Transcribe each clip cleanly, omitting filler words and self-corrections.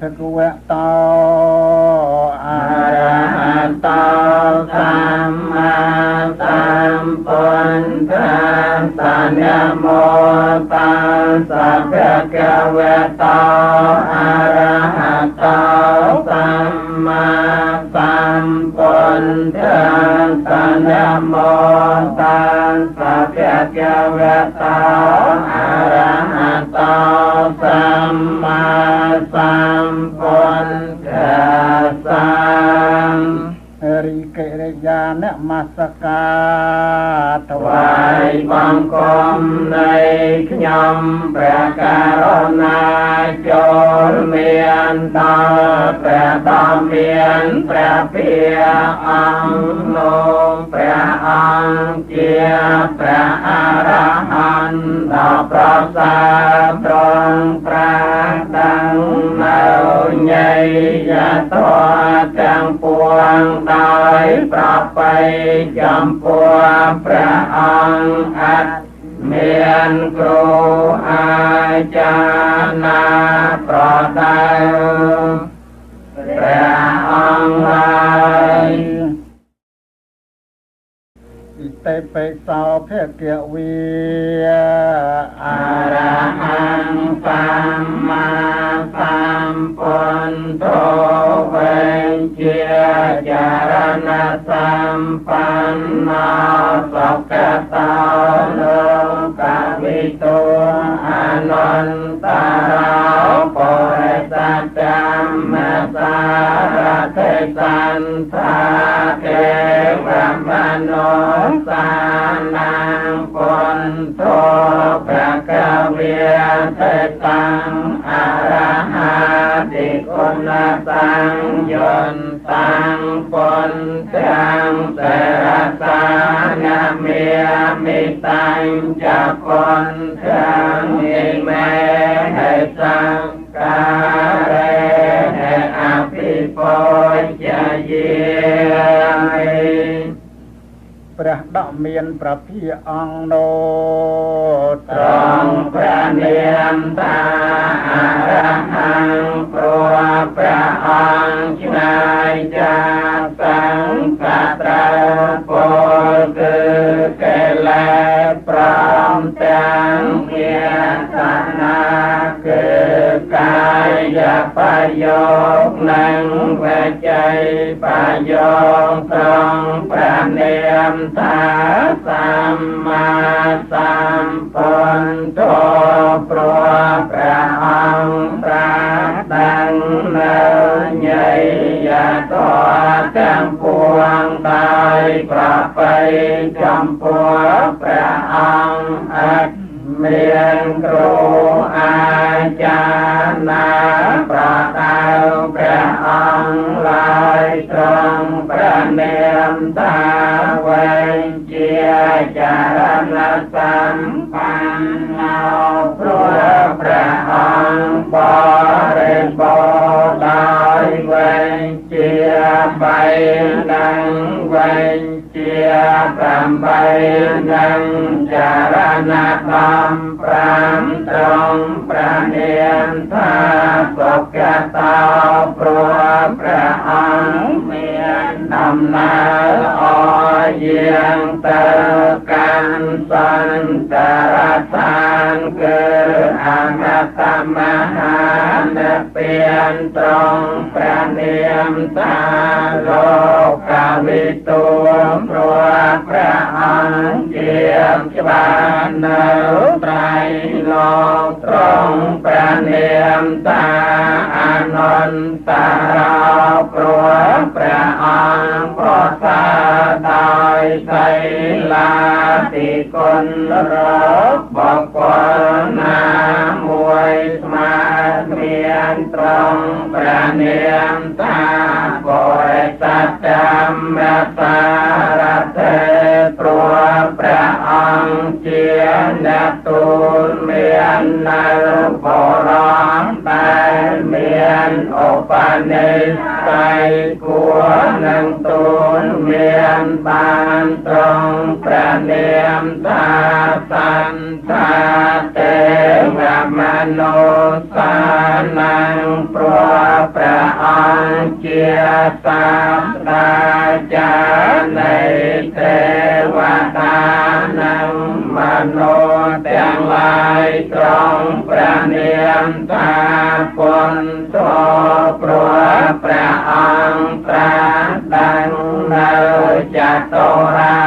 ភគវៈតោអរហតោសម្មាសម្ពុទ្ធាសនមោតាសៈភគវៈតោអរហតោសម្មាសម្ពុទ្ធាសនមោតាសៈភគវៈតោអរហតោសម្មាសម្ពុទ្ធាសរិកិរិយានមស្ការថ្វាយបង្គំនៃខ្ញុំព្រះករុណាចូលមានដល់ព្រះដ៏មានព្រះភិអង្គនោះព្រះអង្គជាព្រះអរហន្តដ៏ប្រសើរទ្រង់ត្រាស់ដឹងនៅញយធម៌ទាំងពួងដោយប្រពៃចំពោះព្រះអង្គអត់មានគ្រូអាចារ្យណាប្រដៅព្រះអង្គឡើយឥតិបិសោភគវីអរហង្គសម្មាសម្ពុទ្ធោវេជាចរណសម្បណ្ណោសុគតោលោកវិទូអនុត្តរោពុរិសធម្មសារថិសន្តាទេវមនោសានំពុទ្ធោភគវីទេតាំងអរហតិគុណសង្យន្តតាំងពុនតាំងសេរសានមេមិតាំងចពុនតាំងនិមេហេសង្ការេអភិពុជយាមិព្រះដកមានប្រភិអង្គនោត្រង់ព្រះនាមថាអរហង្គព្រោះព្រះអង្គឆ្ងាយចាកសង្កត្រពលគឺកិលេសព្រមទាំងមានសនាគឺកាយប្រយោគនិងវចីប្រយោគត្រង់ព្រះនាមថាសម្មាសម្ពុទ្ធោព្រោះព្រះអង្គត្រាស់ដឹងនៅញយធម៌ទាំងពួងដោយប្រពៃចំពោះព្រះអង្គអត់មានគ្រូអាចារ្យណាប្រដៅព្រះអង្គឡើយត្រង់ព្រះនាមថាវេជាចរណសម្បណ្ណោព្រោះព្រះអង្គបរិបូរណ៍ដោយវេជាបីនិងវេជា8និងចរណដំ5ត្រង់ព្រះនាមថាសុគតោព្រោះព្រះអង្គមានដំណើរអយាងទៅកាន់សន្តរឋានគឺអមតមហានិព្វានត្រង់ព្រះនាមថាលោកវិទូព្រោះព្រះអង្គជាច្បាស់នៅត្រៃលោកត្រង់ព្រះនាមថាអនុត្តរោព្រោះព្រះអង្គប្រសើរដោយសីលាតិគុណរបុគ្គលណាមួយស្មើគ្មានត្រង់ព្រះនាមថាបរិសធម្មសារថិព្រោះព្រះអង្គជាអ្នកទូលមាននៅបរមដែលមានឧបនិស្ស័យគួរនឹងទូលមានបានត្រង់ព្រះនាមថាសន្តាទេវមនោសានំព្រោ ព្រះអង្គជាសាស្ត្រាចារ្យនៃទេវតានិងមនុស្សទាំងឡាយត្រង់ព្រះនាមថាពុទ្ធោព្រោះព្រះអង្គត្រាស់ដឹងនៅចតុរា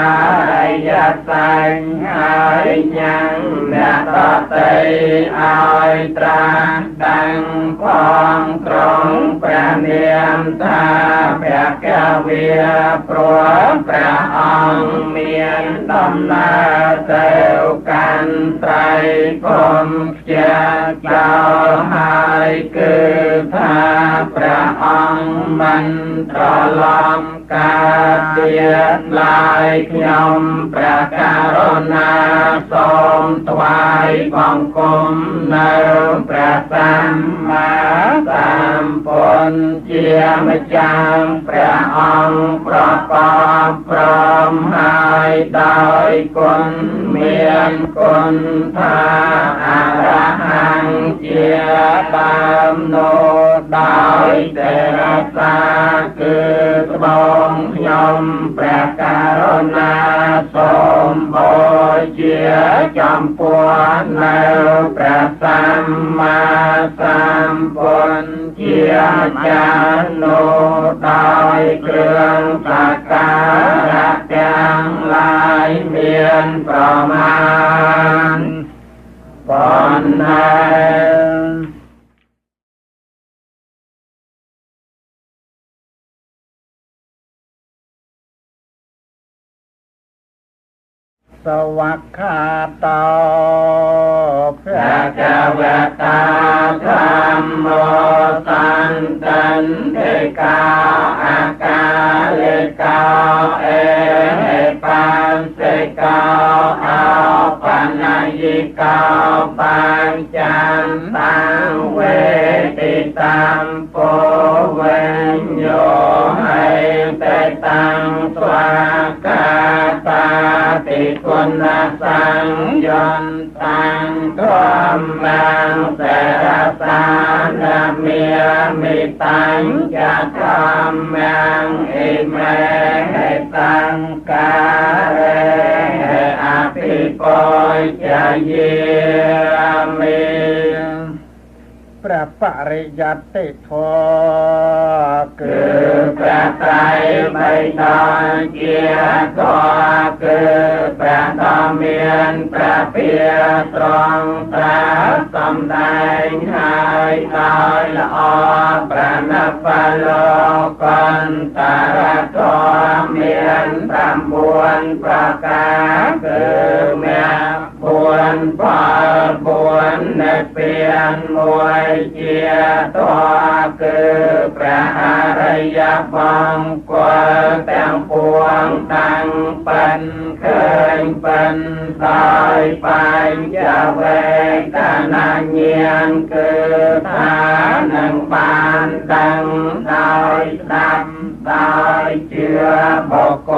រិយសញ្ញហើយញ៉ាំងអ្នកដទៃឲ្យត្រាស់ដឹងផងត្រង់ព្រះនាមថាភគវាព្រោះព្រះអង្គមានដំណើរទៅកាន់ត្រៃភពខ្ជាចោលហើយគឺថាព្រះអង្គមិនត្រឡប់កើតទៀតឡើយខ្ញុំព្រះករុណាសូមថ្វាយបង្គំនៅព្រះសម្មាសម្ពុទ្ធជាម្ចាស់ព្រះអង្គប្រកបព្រមហើយដោយគុណមានគុណថាអរហង្គជាដើមនោះដោយទេរសាគឺត្បូងខ្ញុំព្រះករុណាសូមបូជាចំពោះនៅព្រះសម្មាសម្ពុទ្ធជាម្ចាស់នោះដោយគ្រឿងសក្ការៈទាំងឡាយមានប្រមាណប៉ុណ្ណេះสวัคคาโตภะคะวะตาธัมโมสันตันติกาอากาลิกาเอหิปัสสิกาอาปนยิกาปัญจันตังเวติตัมโปเวโยให้เตตังสวากาตาติคุณสังยนตังธัมมังเสรสานาเมียมิตังจะธัมมังอิเมหิตังกาเรอภิปจเยมิพระปริยัติธรรมคือพระไตรปิฎกเกียรติคือพระธรรมเมียนพระเพียรตรองตราสำแดงให้ตายละอพระนพโลกันตระธรรมเมียนพระบวนประกาศคือแม่บวนพาบวนในเปียนมวยเจียตัวคือพระอริยบังกวแต่งปวงตั้งเป็นเคยเป็นตายไปจะเวทนาเงียนคือทานังปานดังตายดำตายเจือบอกกล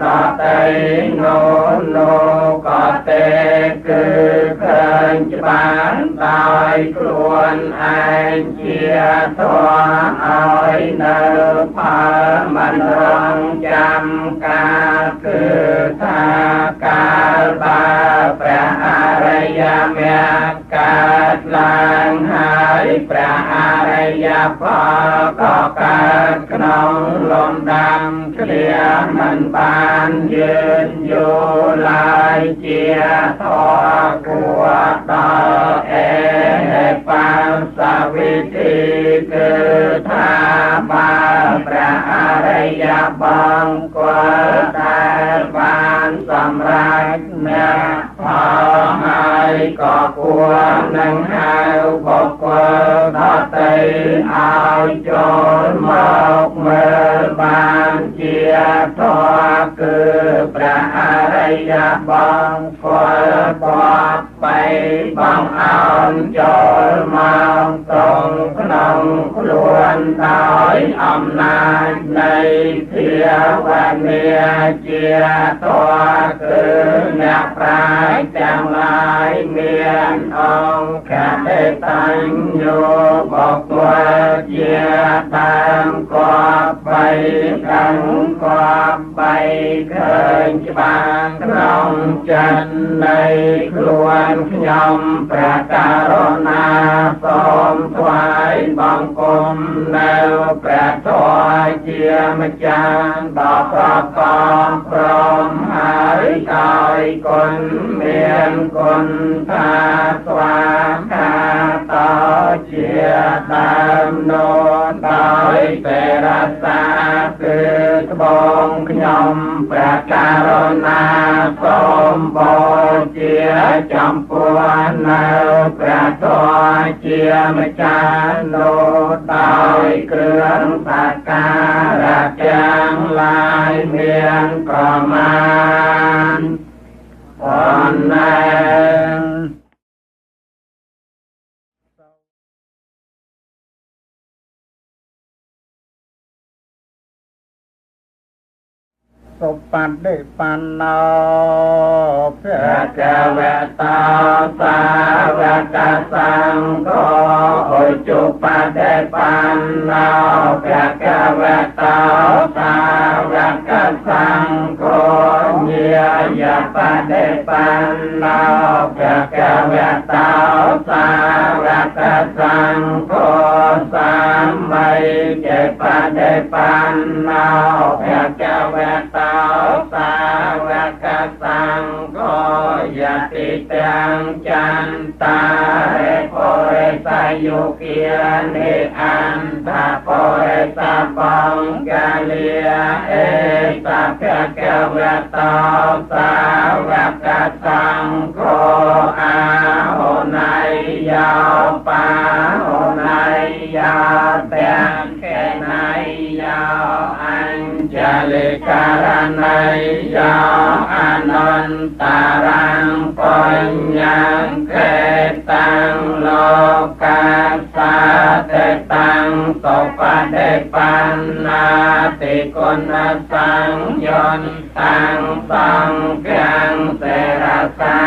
ต่อเตโนโนก็เตคือเคยปานตายครวนไอเจียตัวเอาเนื้อพามันรองจำกาคือทากาบาพระอริยมรรคกาลางหายพระอริยภาก็กาขนองลมดำเคลียมันบานยืนอยู่ลายเจียทอกัวต่อเอปังสวิธีคือทาบาพระอริยบังกวแต่บานสำรักเมื่อพอให้ก็กลัวนั่งหาวบอกกลัวต่อเตยเอาโจรมอกเมื่อบานเจียทอคือพระอริยบังกวบอกไปบังเอาโจรมองตรงขนองคลวนตายอำนาจในเทียวเนียเจียตัวคือเน អ្នកប្រាជ្ញទាំងឡាយមានអង្គកតញ្ញូបុគ្គលជាដើមគប្បីដឹងគប្បីឃើញច្បាស់ក្នុងចិត្តនៃខ្លួនខ្ញុំព្រះករុណាសូមថ្វាយបង្គំនៅព្រះធម៌ជាម្ចាស់ដ៏ប្រកបព្រមហើយដោយគុណមានគុណថាស្វាខាតោជាដើមនោះដោយសេរសាគឺត្បូងខ្ញុំព្រះករុណាសូមបូជាចំពោះនៅព្រះធម៌ជាម្ចាស់នោះដោយគ្រឿងសក្ការៈទាំងឡាយមានប្រមាណប៉ុណ្ណេះសុបតិបណ្ណោភគវតោសាវកសង្ឃោឧជុបតិបណ្ណោភគវតោសាវកសង្ឃោញាយបតិបណ្ណោភគវតោសាវកសង្ឃោសាមិចេបតិបណ្ណោភគវតោសាវកសង្ឃោយតិតាំងចន្តារិពុរិសយុគានិអន្តពុរិសបង្កាលាអេសភគវតោសាវកសង្ឃោអាហុណៃយោបាហុណៃយោទាំងកេណៃយោអញ្ចលិករណៃយោអនន្តរាំបញ្ញខេតាំងលោកាសាតិតាំងសុបតិបណ្ណាតិគុណសង្យន្តតាំងសង្ឃាំសេរសា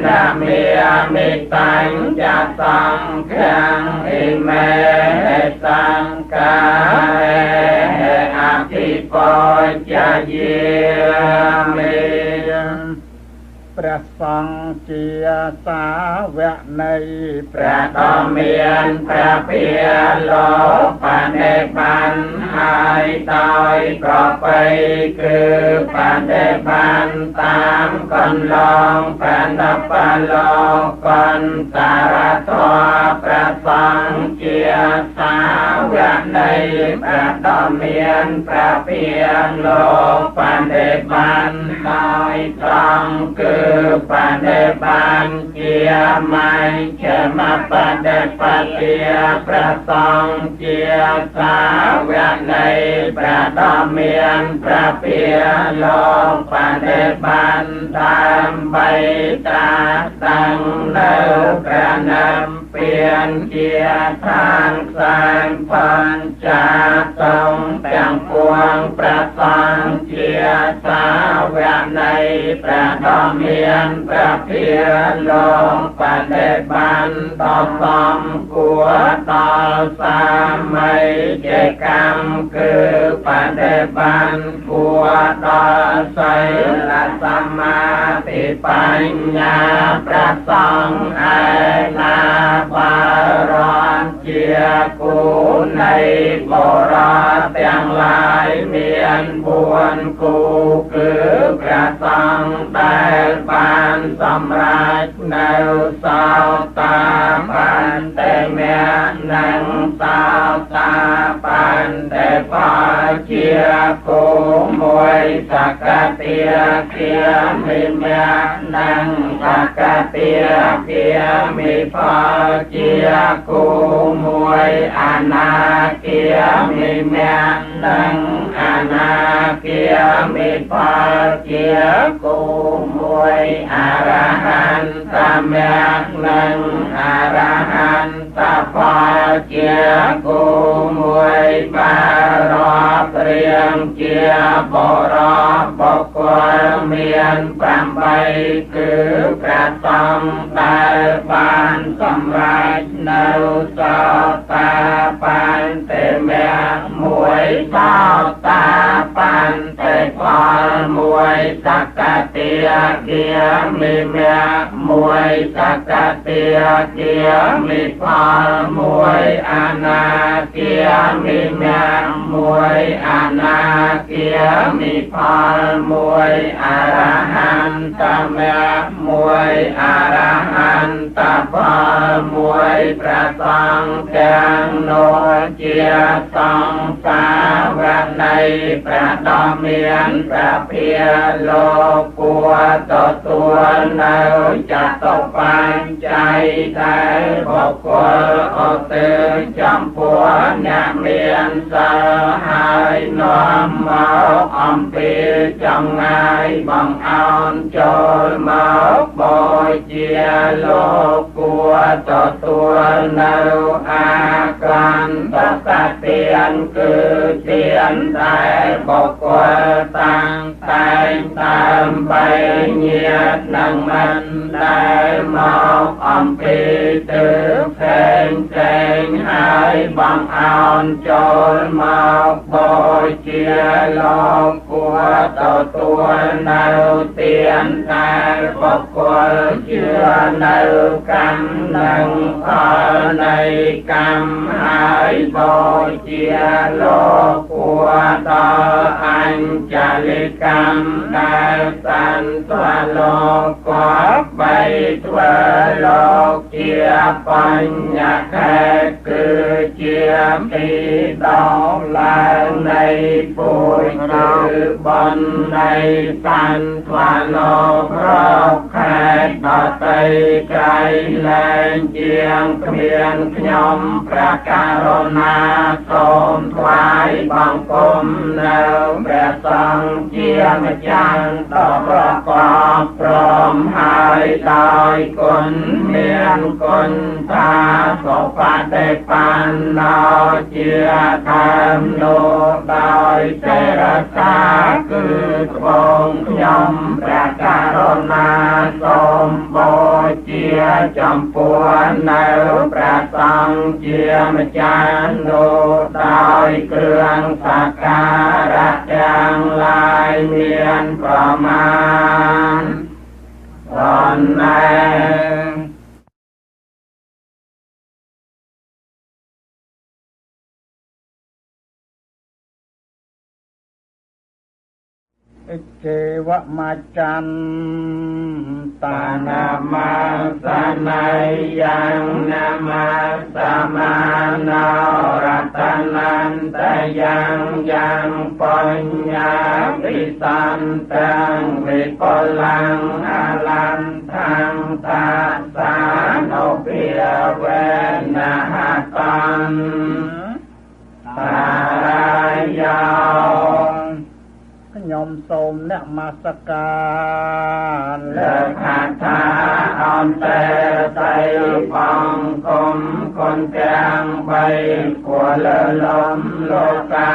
នមេមិតាំងចសង្ឃាំអិមេសង្កាអភិបុជ្យាមេព្រះសង្ឃជាសាវកនៃព្រះដ៏មានព្រះភិលោកបដិបណ្ហើយដោយប្រពៃគឺបដិបណ្តាមកន្លងបណ្ឌបលោកន្តរធម៌ព្រះសង្ឃជាសាវកនៃព្រះដ៏មានព្រះភិលោកបដិបណ្ដោយត្រង់គឺបដិបណ្ជាមជ្ឈមបដិបទាព្រះសង្ឃជាសាវកនៃព្រះដ៏មានព្រះភិលោកបដិបណ្ដើម្បីត្រាស់ដឹងនៅព្រះនិព្វានជាឋានខ្សែបញ្ចាសង្ឃទាំងពួងព្រះសង្ឃជាសាវកនៃព្រះដ៏មានព្រះភិលោកបដិបណ្តសំគួរដល់សាមីជាកម្មគឺបដិបណ្គួរដល់សីលសមាធិបញ្ញាព្រះសង្ឃឯណាបារនជាគូនៃបុរសទាំងឡាយមាន4គូគឺព្រះសង្ឃដែលបានសម្រេចនៅសោតាបន្តិមគ្គនិងសោតាបន្តិផលជាគូមួយសកតិគាមិមគ្គនិងសកតិគាមិផលជាគូមួយអនាគាមិមគ្គនិងអនាគាមិផលជាគូមួយអរហន្តមគ្គនិងអរហន្តផលជាគូមួយបារាប់រៀងជាបុរសបុគ្គ លមាន8គឺព្រះសង្ឃដែលបានសម្រេចនៅសោតាបន្តិមគ្គមួយសោតាបន្តិផលមួយសកតិគាមិមគ្គមួយសកតិគាមិផលមួយអនាគាមិមគ្គមួយអនាគាមិផលមួយអរហន្តមគ្គមួយអរហន្តផលមួយព្រះសង្ឃទាំងនោះជាសង្ឃសាវកនៃព្រះដ៏មានព្រះភិលោកគួរទទួលនៅចតុបញ្ច័យដែលបុគ្គលឧទ្ទិសចំពោះអ្នកមានសិលហើយនាំមកអំពីចម្ងាយបង្អោនចូលមកបូជាលោកគួរទទួលនៅអាកន្តកទានគឺទានដែលបុគ្គលតាំងតែងតាមបីញាតិនឹងមិនដែលមកអំពីទិសផ្សេងផ្សេងហើយបង្អោនចូលមកបូជាលោកគួរទទួលនៅទានដែលបុគ្គលជឿនៅកម្មនិងផលនៃកម្មហើយបូជាលោកគួរដល់អញ្ចលិកម្មដែលសន្តាលោកក៏បីធ្វើលោកជាបញ្ញខេគឺជាពីដងឡើងនៃពុជគឺបុណ្យនៃសន្តាលោករកខេត្តដតីក្រៃលែងជាងគ្មានខ្ញុំព្រះករុណាសូមថ្វាយបង្គំនៅព្រះសង្ឃជាម្ចាស់ដ៏ប្រកបព្រមហើយដោយគុណមានគុណថាសុបតិបណ្ណោជាធម្មនោះដោយទេរសាគឺត្បូងខ្ញុំព្រះករុណាសូមបូជាចំពោះនៅព្រះសង្ឃជាម្ចាស់នោះដោយគ្រឿងសក្ការៈទាំងឡាយមានប្រមាណប៉ុណ្ណេះ អិចេវមចន្តា នមាសនយ៉ាងនមាសមាណោរតនន្តយ៉ាងយ៉ាងបញ្ញពិសន្តੰវិពលੰអលន្ថੰតាសានុភិវេនហតੰតារាយោ ខ្ញុំសូមនមស្ការ លើខាថាអន្តរស័យបងគុំគុណទាំងបីគួរលើលំលោកា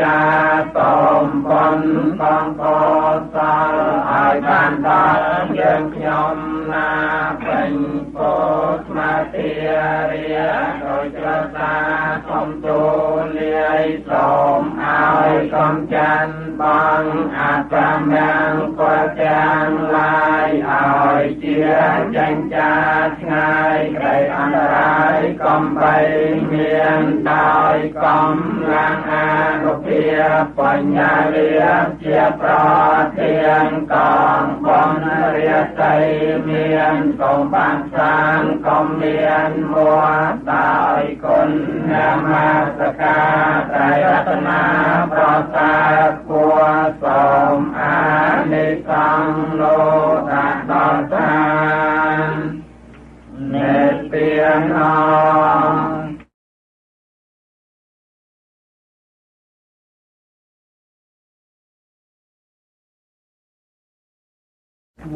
ចាតមបុណ្យបងកសលឲ្យបានដល់យើងខ្ញុំណាពេញពោស្មាធិរាដោយច្រសាសូមទូលាយសូមឲ្យកំចាន់បងអត្តមង្គលទាំងឡាយឲ្យជាចិញ្ចាឆ្ងាយក្រៃអន្តរាយកំបីមានដោយកម្លាំងអានុភាពបញ្ញាលាជាប្រធានកងបុណ្យរាសីមានសូមបានសាងកំមានមួដោយគុណនមស្ការត្រៃរតនាប្រសាទគួរសូមអានិសង្ឃលោដល់ដល់ឋាននិព្វាន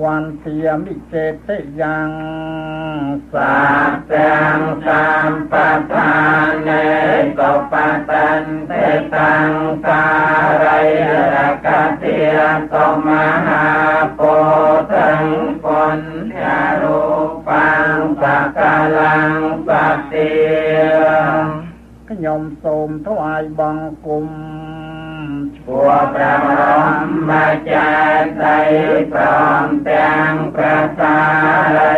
វន្ទាមិចេតិយ៉ាង សាទាំងសម្បដ្ឋានេកបតន្តិតាំងសារិរកតិតមហាពោធិពុញ្ញរូបាំងសកលੰបតិ ខ្ញុំសូមថ្វាយបង្គំ ពោះព្រះបរមចេតិយព្រមទាំងព្រះសារី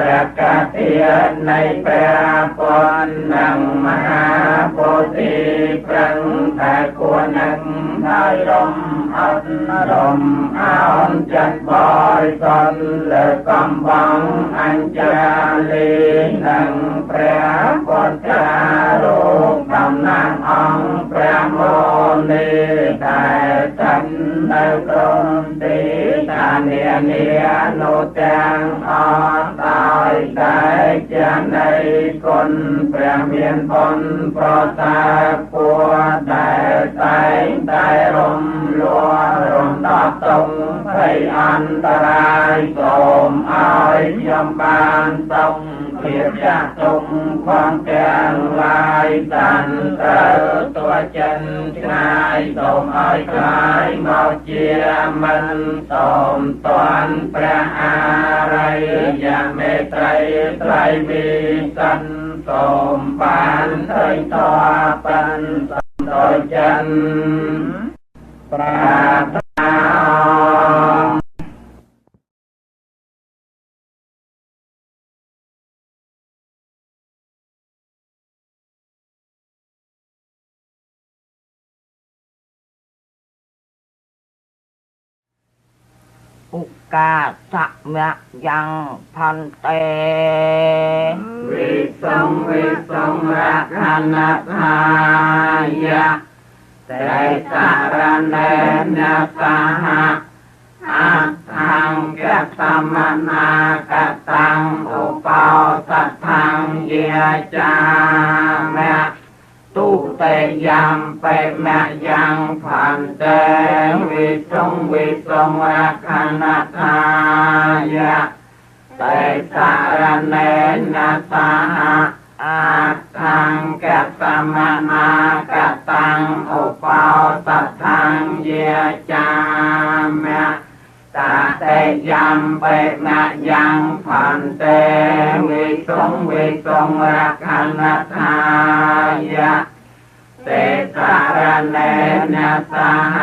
រកធាតុនៃព្រះពុទ្ធនិងមហាពោធិប្រឹងតែគួរនឹងហើយរំអត់រំអោនចិត្តបរិសុទ្ធលើកំបងអញ្ចាលីនិងព្រះពុទ្ធារូបតំណាងអង្គព្រះមុនីដែលស្ថិតនៅក្រុមទីតានានានោះទាំងអស់ដោយតែជានៃគុណព្រះមានបុណ្យប្រសើរពួរដែលតែងតែរំលួរំដោះទុក្ខភ័យអន្តរាយសូមឲ្យខ្ញុំបានសុខភាពចាស់ទុំផងទាំងឡាយតាន់ត្រូវតួចិនឆ្ងាយសូមឲ្យคล้ายមកជាមិនសូមតន់ព្រះអរិយមេត្រីត្រៃវិសិនសូមបានឃើញតបិនដោយចិនប្រាថ្នា ឧកាសមយ៉ាងផន្តេ វិសងវិសងរខណថាយៈតេសារណេនសហអត្ថង្កសមនាកតាំងឧបោសថੰយាចាមៈទុតិយំបេមយ៉ាងផន្តេវិសងវិសងរខណថាយៈតេសារណេនសហអត្ថង្កសមនាកតាំងឧបោសថੰយាចាមៈតតិយំបេមយ៉ាងផន្តេវិសងវិសងរខណថាយៈតេសារណេនសហ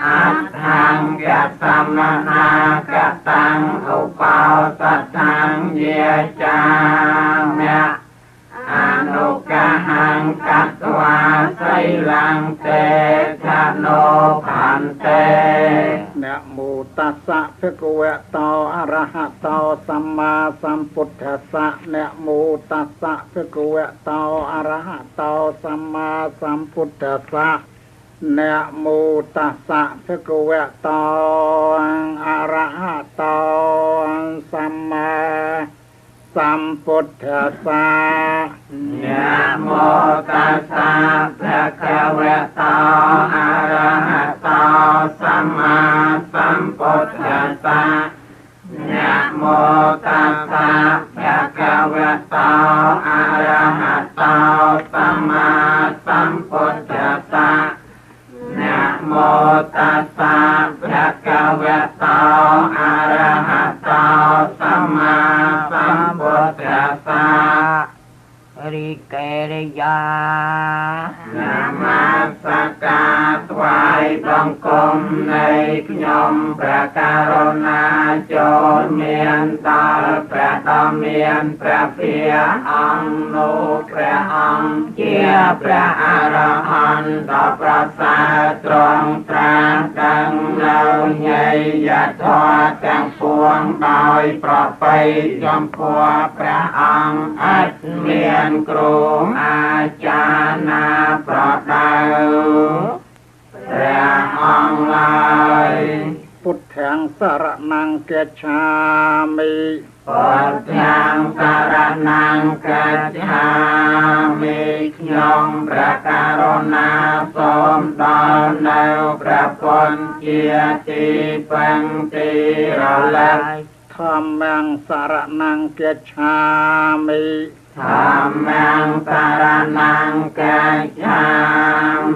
អត្ថង្កសមនាកតាំងឧបោសថੰយាចាមៈអនុកហង្កត្វាសីលੰទេធនោផន្តេ នមោតស្សៈភគវៈតោអរហតោសម្មាសម្ពុទ្ធស្សៈ នមោតស្សៈភគវៈតោអរហតោសម្មាសម្ពុទ្ធស្សៈ នមោតស្សៈភគវៈតោអរហតោសម្មាសម្ពុទ្ធស្សៈ នមោតស្សៈភគវៈតោអរហតោសម្មាសម្ពុទ្ធស្សៈ នមោតស្សៈភគវៈតោអរហតោសម្មាសម្ពុទ្ធស្សៈ នមោតស្សៈភគវៈតោអរហតោសម្មាសម្ពុទ្ធស្សៈ រិកេរិយា នមស្ការថ្វាយបង្គំនៃខ្ញុំព្រះករុណាចូលមានដល់ព្រះដ៏មានព្រះភិអង្គនោះព្រះអង្គជាព្រះអរហន្តដ៏ប្រសើរទ្រង់ត្រាស់ដឹងនៅញយធម៌ទាំងពួងដោយប្រពៃចំពោះព្រះអង្គឥតមានគ្រូអាចារ្យណាប្រដៅព្រះអង្គឡើយ ពុទ្ធាំសរណង្គាឆាមិ ពុទ្ធាំសរណង្គាឆាមិ ខ្ញុំ ខ្ញុំព្រះករុណាសូមដល់នៅព្រះពុទ្ធជាទីពឹងទីរលឹក ធម្មំសរណង្គាឆាមិ ធម្មំសរណង្គាឆា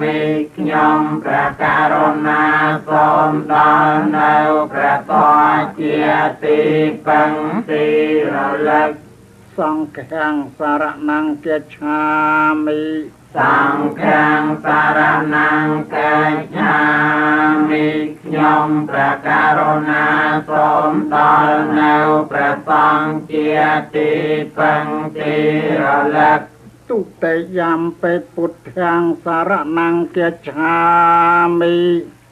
មិខ្ញុំព្រះករុណាសូមដល់នៅព្រះធម៌ជាទីពឹងទីរលឹក សង្ឃំសរណង្គាឆាមិ សង្ឃំសរណង្គាឆាមិខ្ញុំព្រះករុណាសូមដល់នៅព្រះសង្ឃជាទីពឹងទីរលឹក ទុតិយំបិពុទ្ធាំសរណង្គាឆាមិ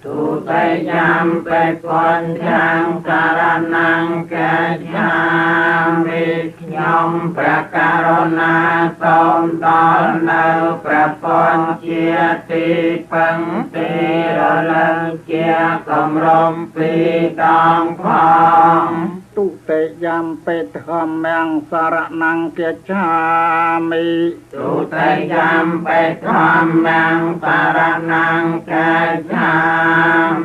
ទុតិយំបិពុទ្ធាំសរណង្គាឆាមិខ្ញុំព្រះករុណាសូមដល់នៅព្រះពុទ្ធជាទីពឹងទីរលឹកជាគម្រប់ពីដងផង ទុតិយំបិធម្មំសរណង្គាឆាមិ ទុតិយំបិធម្មំសរណង្គាឆា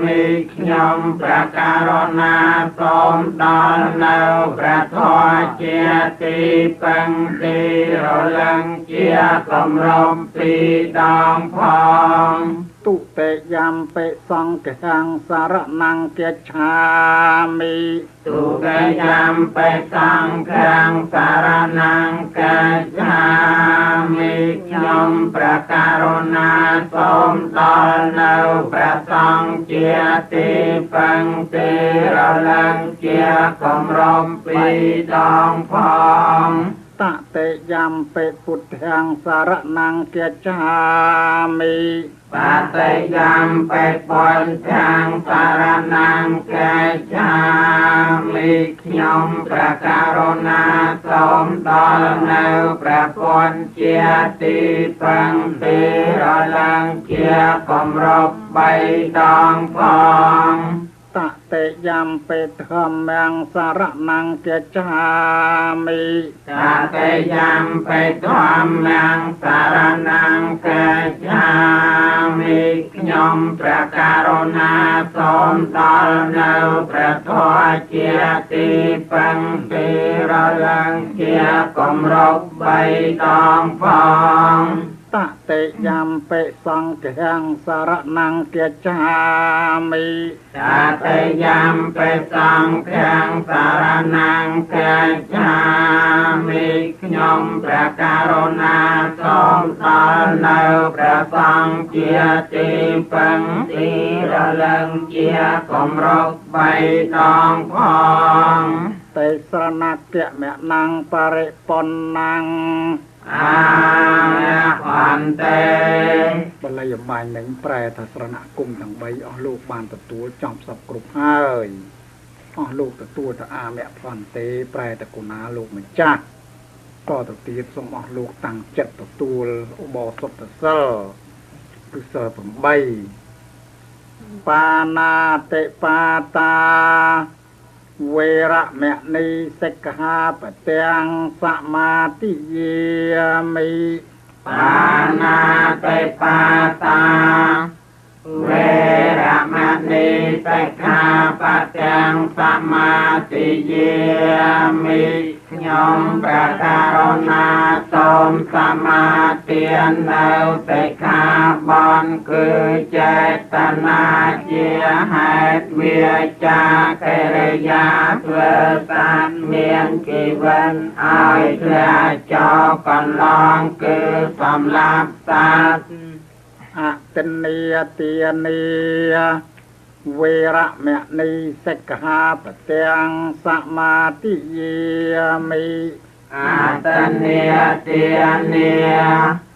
មិខ្ញុំព្រះករុណាសូមដល់នៅព្រះធម៌ជាទីពឹងទីរលឹងជាគម្រប់ពីដងផង ទុតិយំបិសង្ឃំសរណង្គាឆាមិ ទុតិយំបិសង្ឃំសរណង្គាឆាមិខ្ញុំព្រះករុណាសូមដល់នៅព្រះសង្ឃជាទីពឹងទីរលឹងជាគម្រប់ពីដងផង តតិយំបិពុទ្ធាំសរណង្គាឆាមិ បតិយំបិពុទ្ធាំសរណង្គាឆាមិខ្ញុំព្រះករុណាសូមដល់នៅព្រះពុទ្ធជាទីពឹងទីរលឹងជាគម្រប់បីដងផង តតិយំបិធម្មំសរណង្គាឆាមិ តតិយំបិធម្មំសរណង្គាឆាមិខ្ញុំព្រះករុណាសូមដល់នៅព្រះធម៌ជាទីពឹងទីរលឹងជាគម្រប់បីដងផង តតិយំបិសង្ឃំសរណង្គាឆាមិ តតិយំបិសង្ឃំសរណង្គាឆាមិខ្ញុំព្រះករុណាសូមដល់នៅព្រះសង្ឃជាទីពឹងទីរលឹងជាគម្រប់បីដងផង តេស្រណគមនំបរិបុណ្ណੰ អាអន្តេ បល័យបាញ់នឹងប្រែថាស្រណគុំទាំង3អស់លោកបានទទួលចំសពគ្រប់ហើយអស់លោកទទួលទៅអាមៈផន្ទេប្រែតគុណាលោកម្ចាស់តទៅទៀតសូមអស់លោកតាំងចិត្តទទួលឧបោសថសិលគឺសិល8បាណាតិបាតាវេរមណីសិក្ខាបទាំងសមាទិយាមិ បាណាតិបាតាវេរមណីសិក្ខាបទាំងសមាទិយាមិខ្ញុំព្រះករុណាសូមសមាទាននៅសិក្ខាបទគឺចេតនាជាហេតុវាចាកិរិយាធ្វើសត្វមានជីវិតឲ្យធ្លាក់ចោលកន្លងគឺសម្លាប់សត្វ អតិនីទានីវេរមណីសិក្ខាបទាំងសមាទិយាមិ អតិនីទានី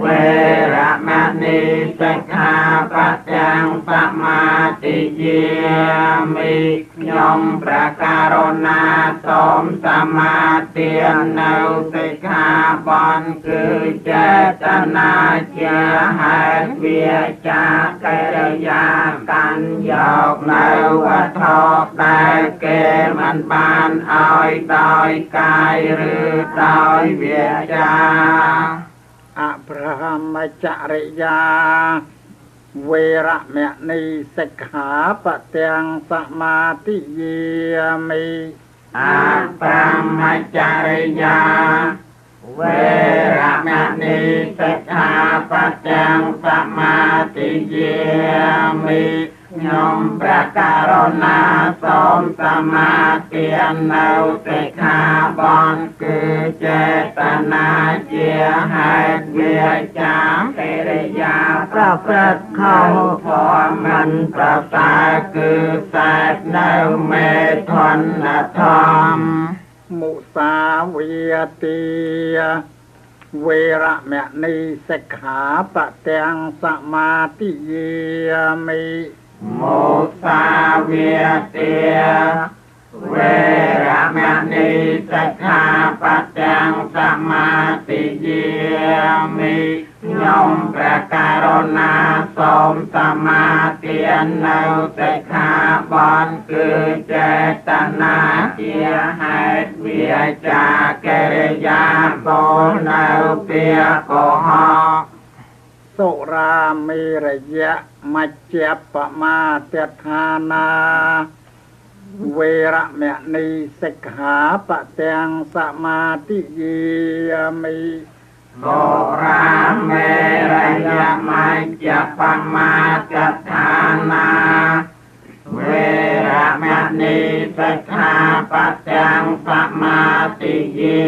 វេរមណីសិក្ខាបទាំងសមាទិយាមិខ្ញុំព្រះករុណាសូមសមាទាននៅសិក្ខាបទគឺចេតនាជាហេតុវាចាកិរិយាកាន់យកនៅវត្ថុដែលគេមិនបានឲ្យដោយកាយឬដោយវាចា អ ព្រហមចរិយាវេរមណីសិក្ខាបទាំងសមាទិយាមិអព្រហមចរិយាវេរមណីសិក្ខាបទាំងសមាទិយាមិខ្ញុំព្រះករុណាសូមសមាទាននៅសិក្ខាបទគឺចេតនាជាហេតុវាចាកិរិយាប្រព្រឹត្តខុសធម៌មិនប្រសើរគឺសែបនៅមេធនធម៌មុសាវាទាវេរមណីសិក្ខាបទាំងសមាទិយាមិមុសាវាទាវេរមណីសិក្ខាបទាំងសមាទិយាមិខ្ញុំព្រះករុណាសូមសមាទាននៅសិក្ខាបទគឺចេតនាជាហេតុវាចាកិរិយាសូលនៅពាក្យកុហកសុរាមេរយៈមជ្ជបមាទដ្ឋានាវេរមណីសិក្ខាបទាំងសមាទិយាមិសុរាមេរយៈមជ្ជបមាទដ្ឋានាវេរមណីសិក្ខាបទាំងសមាទិយា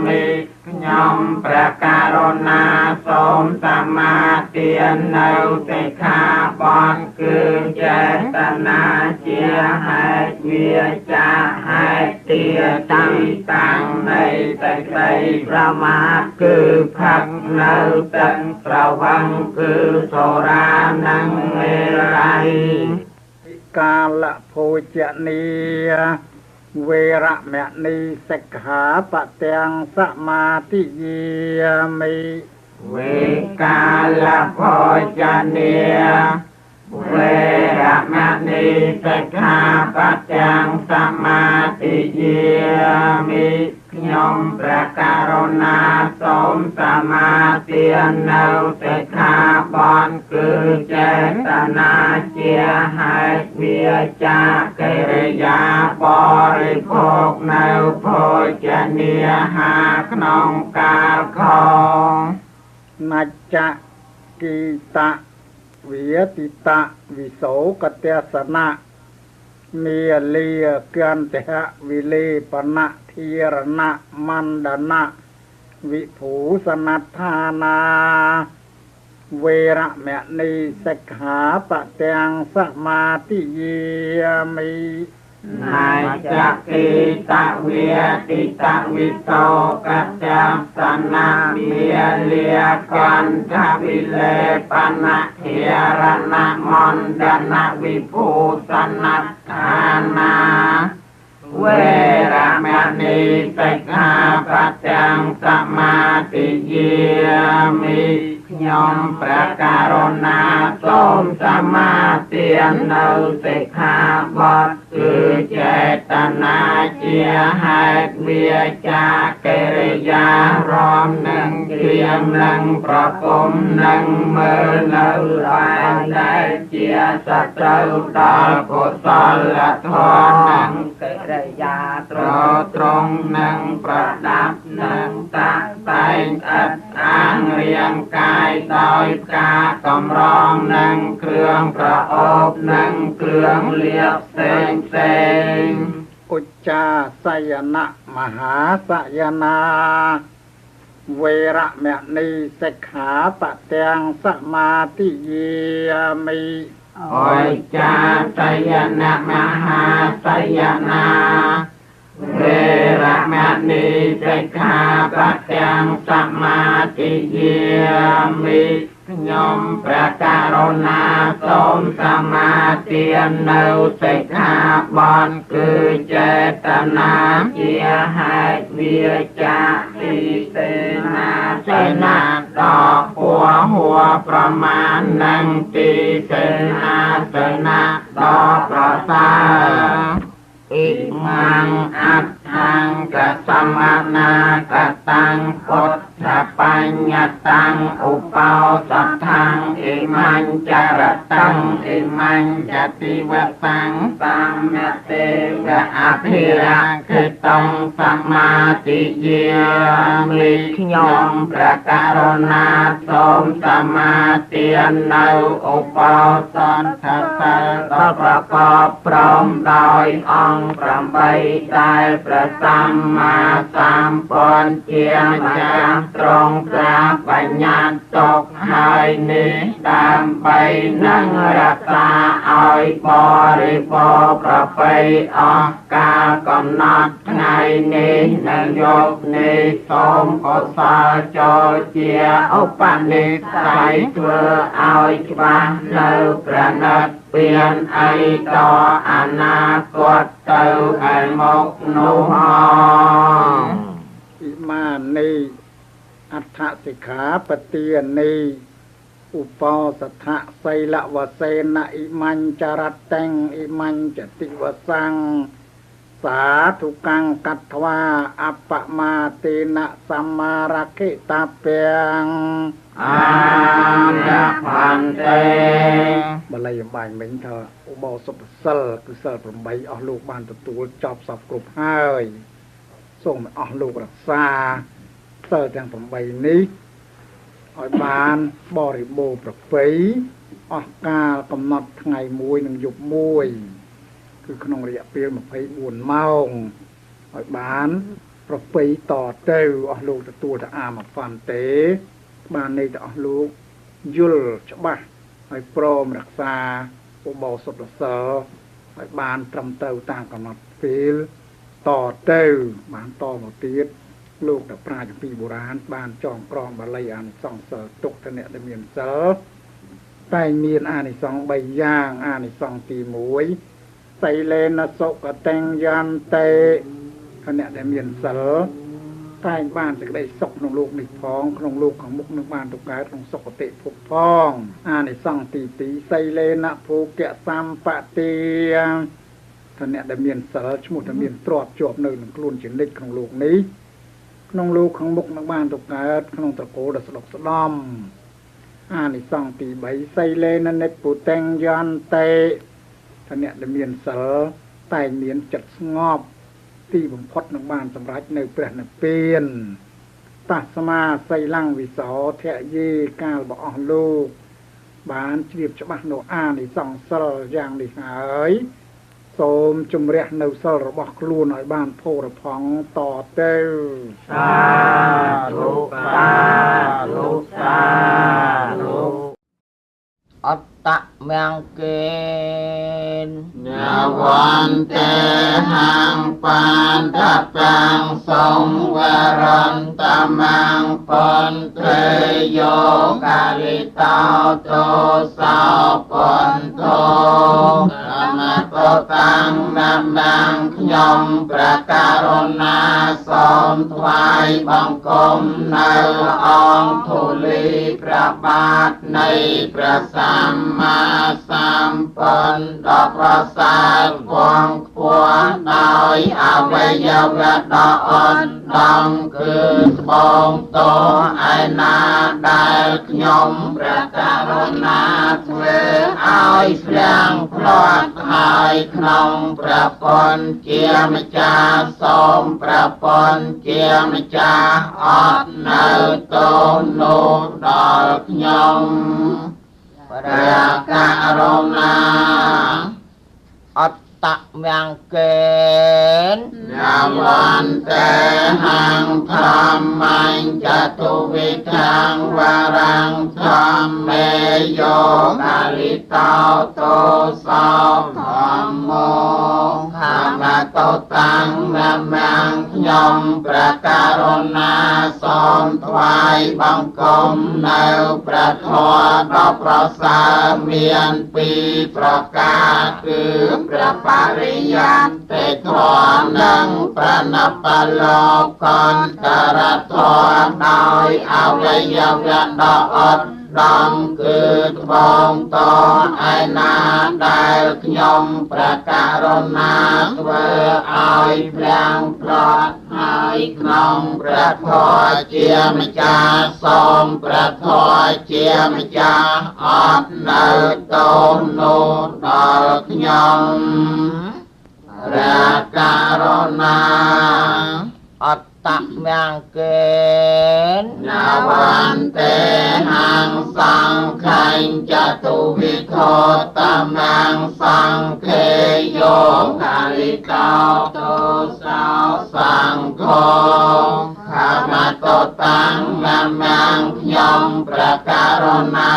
មិខ្ញុំព្រះករុណាសូមសមាទាននៅសិក្ខាបទគឺចេតនាជាហេតុវាចាហេតុទាតាំងតាំងនៃសេចក្តីប្រមាទគឺផឹកនៅទឹកស្រវឹងគឺសូរានិងមេរ័យកាលភោជនីវេរមណីសិក្ខាបទាំងសមាទិយាមិវេកាលភោជនីវេរមណីសិក្ខាបទាំងសមាទិយាមិខ្ញុំព្រះករុណាសូមសមាទាននៅសិក្ខាបទគឺចេតនាជាហេតុវាចាកិរិយាបរិភោគនៅភោជនាហាក្នុងកាលខនច្ចៈគីតៈវិតិតៈវិសោកទសនៈមេលាកន្តៈវិលេបនៈធារណៈមណ្ដនៈវិភូសនដ្ឋានាវេរមណីសិក្ខាបទាំងសមាទិយាមិ ណាចកិតវិតិតវិសោកតសនៈមេលាកន្ធវិលេបនៈធារណៈមណ្ដនៈវិភូសនដ្ឋានាវេរមណីសិក្ខាបទាំងសមាទិយាមិខ្ញុំព្រះករុណាសូមសមាទាននៅសិក្ខាបទគឺចេតនាជាហេតុវាចាកិរិយារមនឹងក្រៀមនឹងប្រគំនឹងមើលនៅបែងដែលជាសត្រូវដល់កុសលធម៌នឹងកិរិយាត្រត្រង់នឹងប្រដាប់នឹងតាក់តែងឥតអាងរាងកាយដោយផ្កាកម្រងនឹងគ្រឿងប្រអូបនឹងគ្រឿងលាបផ្សេងផ្សេង ឧច្ចាសយនៈមហាសយនាវេរមណីសិក្ខាបទាំងសមាទិយាមិ ឧច្ចាសយនៈមហាសយនាវេរមណីសិក្ខាបទាំងសមាទិយាមិខ្ញុំព្រះករុណាសូមសមាទាននៅសិក្ខាបទគឺចេតនាជាហេតុវាចាទីសេនាសេនាដកហួហួប្រមាណនឹងទីសេនាសេនាដកប្រសើរ អ៊ិមੰអដ្ឋង្គសមនាកតាំងពុទ្ ថបញ្ញតាំងឧបោសថੰអិមញ្ចរតាំងអិមញ្ចតិវតាំងសមទេវអភិរក្ខតងសមាទិយាមិខ្ញុំព្រះករុណាសូមសមាទាននៅឧបោសថសិលដ៏ប្រកបព្រមដោយអង្គ8ដែលព្រះសម្មាសម្ពុទ្ធជាម្ចាស់ទ្រង់ព្រះបញ្ញត្តិទុកហើយនេះដើម្បីនឹងរក្សាឲ្យបរិបូរណ៍ប្រពៃអស់កាលកំណត់ថ្ងៃនេះនិងយប់នេះសូមកុសលចូលជាឧបនិស្ស័យធ្វើឲ្យច្បាស់នៅព្រះនិព្វានអីតអនាគតទៅឯមុខនោះហង អិមានិអដ្ឋសិក្ខាបទានិឧបោសថសីលវសេនអិមញ្ចរតੰអិមញ្ចតិវសੰសាធុកੰកត្វាអបមាទេនសម្មារខិតាពាំងអានផន្ទេបល័យអំបញ្ញមិញថាឧបោសថសិលគឺសិល8អស់លោកបានទទួលចប់សពគ្រប់ហើយសូមឲ្យអស់លោករក្សាសិលទាំង8នេះឲ្យបានបរិបូរណ៍ប្រពៃអស់កាលកំណត់ថ្ងៃមួយនិងយប់មួយគឺក្នុងរយៈពេល24ម៉ោងឲ្យបានប្រពៃតទៅអស់លោកទទួលទៅអាមហ្វាន់ទេបានន័យទៅអស់លោកយល់ច្បាស់ហើយព្រមរក្សាឧបោសថសិលឲ្យបានត្រឹមត្រូវតាមកំណត់ពេលតទៅបានតមកទៀតលោកដែលប្រាជ្ញពីបុរាណបានចងក្រងបាលីអានិសង្សសិលទុកទៅអ្នកដែលមានសិលតែមានអានិសង្ស3យ៉ាងអានិសង្សទី1សីលេនសុគតិយន្តិអ្នកដែលមានសិលតែងបានសេចក្តីសុខក្នុងលោកនេះផងក្នុងលោកខាងមុខនឹងបានទៅកើតក្នុងសុគតិភពផងអានិសង្សទី2សីលេនភោគសម្បទាថាអ្នកដែលមានសិលឈ្មោះថាមានទ្រព្យជាប់នៅនឹងខ្លួនជានិច្ចក្នុងលោកនេះក្នុងលោកខាងមុខនឹងបានទៅកើតក្នុងត្រកូលដ៏ស្ដុកស្ដំអានិសង្សទី3សីលេននិពុតੰយន្តិថាអ្នកដែលមានសិលតែងមានចិត្តស្ងប់ទីបំផុតនឹងបានសម្រេចនៅព្រះនិព្វានតស្មាសីលੰវិសោធយេកាលបអស់លោកបានជ្រាបច្បាស់នៅអានិសង្សសិលយ៉ាងនេះហើយសូមជំរះនៅសិលរបស់ខ្លួនឲ្យបានផូរផង់តទៅសាធុសាធុសាធុ អត្តមង្គេននវន្ទេហੰបានតតាំងសង្វរន្តមង្គពន្ទេយោការិតោទោសោពន្ធោមតតាំងណាំណាងខ្ញុំព្រះករុណាសូមថ្វាយបង្គំនៅអង្គធូលីព្រះបាទនៃព្រះសម្មាសម្ពុទ្ធដ៏ប្រសើរគង់ខ្ពស់ដោយអវយវៈដ៏អន់ដងគឺត្បូងតោឯណាដែលខ្ញុំព្រះករុណាធ្វើឲ្យភ្លៀងភ្លាត់ហើយក្នុងព្រះពុទ្ធជាម្ចាស់សូមព្រះពុទ្ធជាម្ចាស់អត់នៅទោសនោះដល់ខ្ញុំព្រះករុណា អត្តមង្គេននវន្ទេហੰធម្មញ្ចតុវិធੰវរੰធម្មេយោការិតោទោសោធម្មោខមតតាំងនមង្គខ្ញុំព្រះករុណាសូមថ្វាយបង្គំនៅព្រះធម៌ដ៏ប្រសើរមានពីរប្រការគឺព្រះបរិយត្តិធម៌និងប្រណបលោកន្តរធម៌ដោយអវយវៈដ៏អត់ដងគឺត្បូងតឯណាដែលខ្ញុំព្រះករុណាធ្វើឲ្យភ្លៀងភ្លាត់ហើយ យក្នុងព្រះធម៌ជាម្ចាស់សូមព្រះធម៌ជាម្ចាស់អត់នៅទោសនោះដល់ខ្ញុំព្រះករុណា អត្តមង្គេន នវន្ទេហង្សង្ខញ្ចតុវិធោតមង្សង្ខេយោកាលិកោទោសោសង្ឃោខមតតាំងនមង្ខ្ញុំព្រះករុណា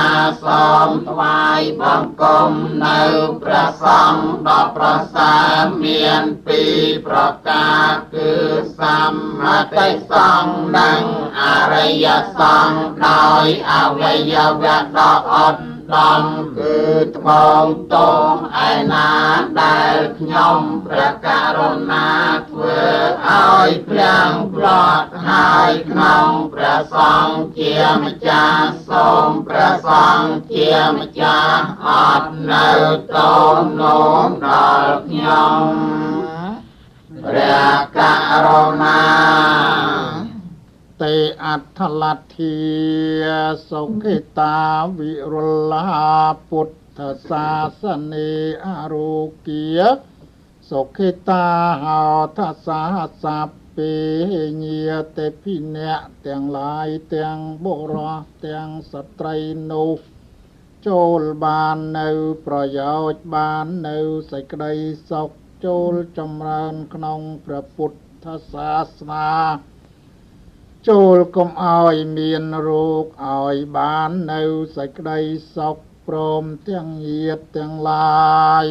សូមថ្វាយបង្គំនៅព្រះសង្ឃដ៏ប្រសើរមានពីរប្រការគឺសម្មាតិសង្ឃនិងអរិយសង្ឃដោយអវយវៈដ៏អត់ដំគឺត្បូងទោសឯណាដែលខ្ញុំព្រះករុណាធ្វើឲ្យព្រះប្រត់ហើយក្នុងព្រះសង្ឃជាម្ចាស់សូមព្រះសង្ឃជាម្ចាស់អត់នៅទោសនោះដល់ខ្ញុំព្រះករុណា តេអដ្ឋលទ្ធាសុខិតាវិរុលាពុទ្ធសាសនេអរុគាសុខិតាហោថសាសពេញាតិភិអ្នកទាំងឡាយទាំងបុរសទាំងស្ត្រីនោះចូលបាននៅប្រយោជន៍បាននៅសេចក្តីសុខចូលចម្រើនក្នុងព្រះពុទ្ធសាសនាចូលកុំឲ្យមានរោគឲ្យបាននៅសេចក្តីសុខព្រមទាំងញាតិទាំងឡាយ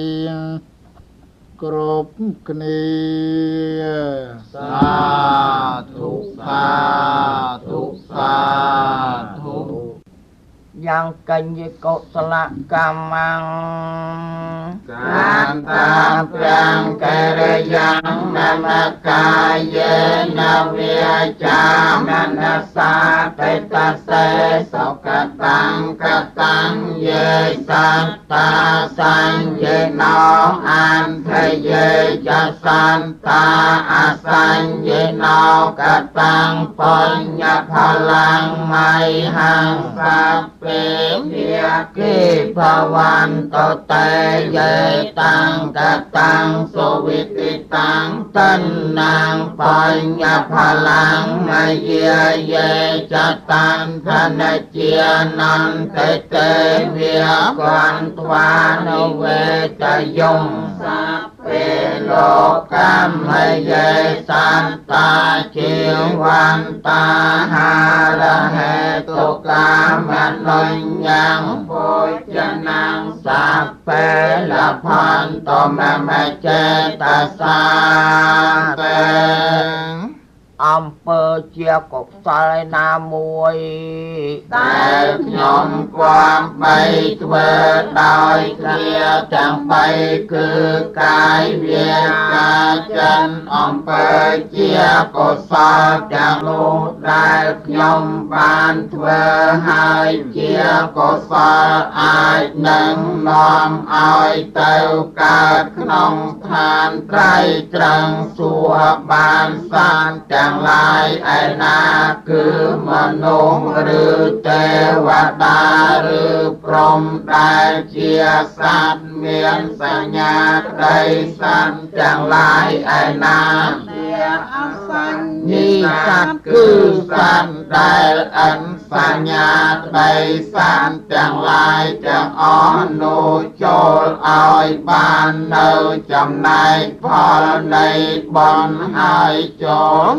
គ្រប់គ្នា សាធុសាធុសាធុ យ៉ាងកញ្ញកុសលកម្មង កាតាប្រាំងកិរិយ៉ាងនមកាយេនវាចាមនសាតិតសេសុកតាំងកតាំងយេសត្តាសញ្ញណោអន្តយេចសន្តាអសញ្ញណោកតាំងបញ្ញផលាំងមៃហង្សពេភាគីភវន្តតេយេតាំងកតាំងសុវិតិតាំងតណ្ណងបញ្ញផលាំងមយាយេចតានធនជានន្តេតេវិកន្ត្វានុវេតយំសាពេលោកម្មយេសន្តាជីវន្តាហារហេតុកាមនុញ្ញងភោជនាងសាពេលផន្តមមចេតសាតេ អំពើជាកុសលឯណាមួយ ដែលខ្ញុំគប្បីធ្វើដោយគ្នាទាំងបីគឺកាយវាចាចិនអំពើជាកុសលទាំងនោះដែលខ្ញុំបានធ្វើហើយជាកុសលអាចនឹងនាំឲ្យទៅកើតក្នុងឋានត្រៃត្រឹងសួគ៌បានសានទាំងឡាយឯណាគឺមនុស្សឬទេវតាឬព្រហ្មដែលជាសត្វមានសញ្ញាក្តីសត្វទាំងឡាយឯណាញីសត្វគឺសត្វដែលអិនសញ្ញាក្តីសត្វទាំងឡាយទាំងអស់នោះចូលឲ្យបាននៅចំណែកផលនៃបុណ្យហើយចូល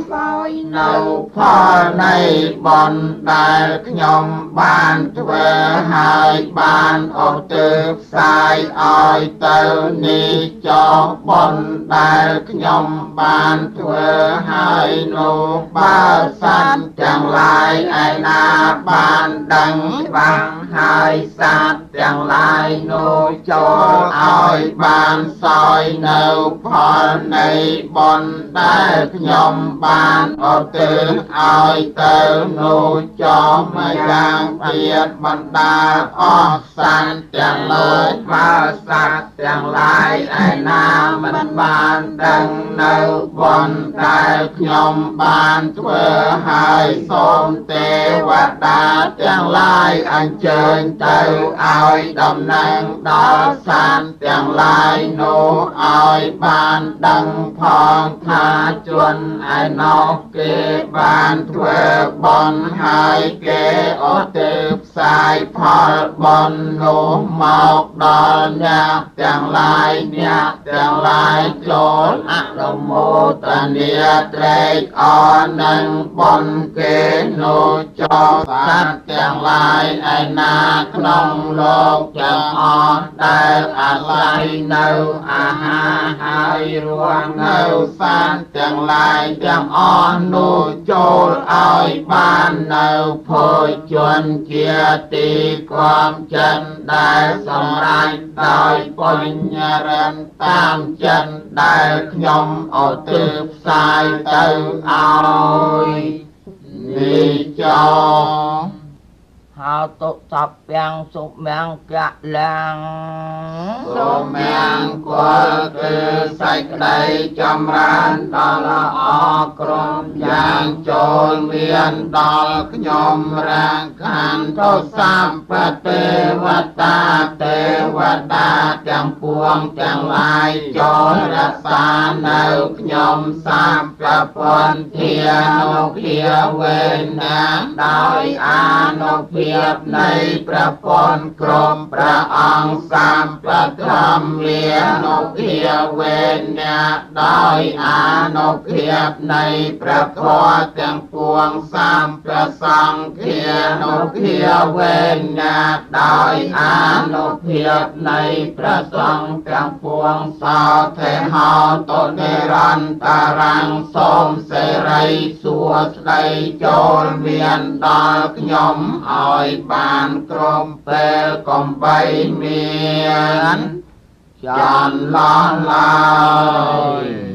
នៅផលនៃបុណ្យដែលខ្ញុំបានធ្វើហើយបានឧទ្ទិសផ្សាយឲ្យទៅនេះចុះបុណ្យដែលខ្ញុំបានធ្វើហើយនោះបើសត្វទាំងឡាយឯណាបានដឹងច្បាស់ហើយសត្វទាំងឡាយនោះចូលឲ្យបានសោយនៅផលនៃបុណ្យដែលខ្ញុំបានឧទ្ទិសឲ្យទៅនោះចុះម្យ៉ាងទៀតបណ្ដាអស់សត្វទាំងនោះបើសត្វទាំងឡាយឯណាមិនបានដឹងនៅបុណ្យ ដែលខ្ញុំបានធ្វើហើយ សូមទេវតាទាំងឡាយអញ្ជើញទៅឲ្យតំណែងដល់សានទាំងឡាយនោះឲ្យបានដឹងផងថា ជនឯណោះគេបានធ្វើបុណ្យហើយ គេឧទ្ទិសផ្សាយផលបុណ្យនោះមកដល់អ្នកទាំងឡាយ អ្នកទាំងឡាយចូលអនុមោទនាត្រេកអរនឹងបុណ្យគេនោះ ចោសត្វទាំងឡាយឯណាក្នុងលោកទាំងអស់ ដែលអាស្រ័យនៅអាហារហើយរស់នៅសានទាំងឡាយទាំងអស់នោះ ចូលឲ្យបាននៅភោជនជាទីគំចិន ដែលសម្រេចដោយបញ្ញរិនតាមចិនដែលខ្ញុំឧទ្ទិសផ្សាយទៅឲ្យនេះចោ ហោតុសពយ៉ាងសុមង្គលាំង សុមង្គលគឺសេចក្តីចម្រើនដល់អក្រុមយ៉ាងចូលមានដល់ខ្ញុំរាងខានទៅសម្បទេវតាទេវតាទាំងពួងទាំងឡាយចូលរក្សានៅខ្ញុំ សម្ពពន្ធានុភាវេណា ដោយអានុភាពនៃព្រះពន្ធក្រុមព្រះអង្គ សម្បធម្មានុភាវេណា ដោយអានុភាពនៃព្រះធម៌ទាំងពួង សម្ប្រសង្ឃានុភាវេណា ដោយអានុភាពនៃព្រះសង្ឃទាំងពួង សោធេហោតុនិរន្តរាំង សូមសេរីសួស្តីចូលមានដល់ខ្ញុំឲ្យបានក្រុមពេល កំបីមានចន្លោះឡើយ។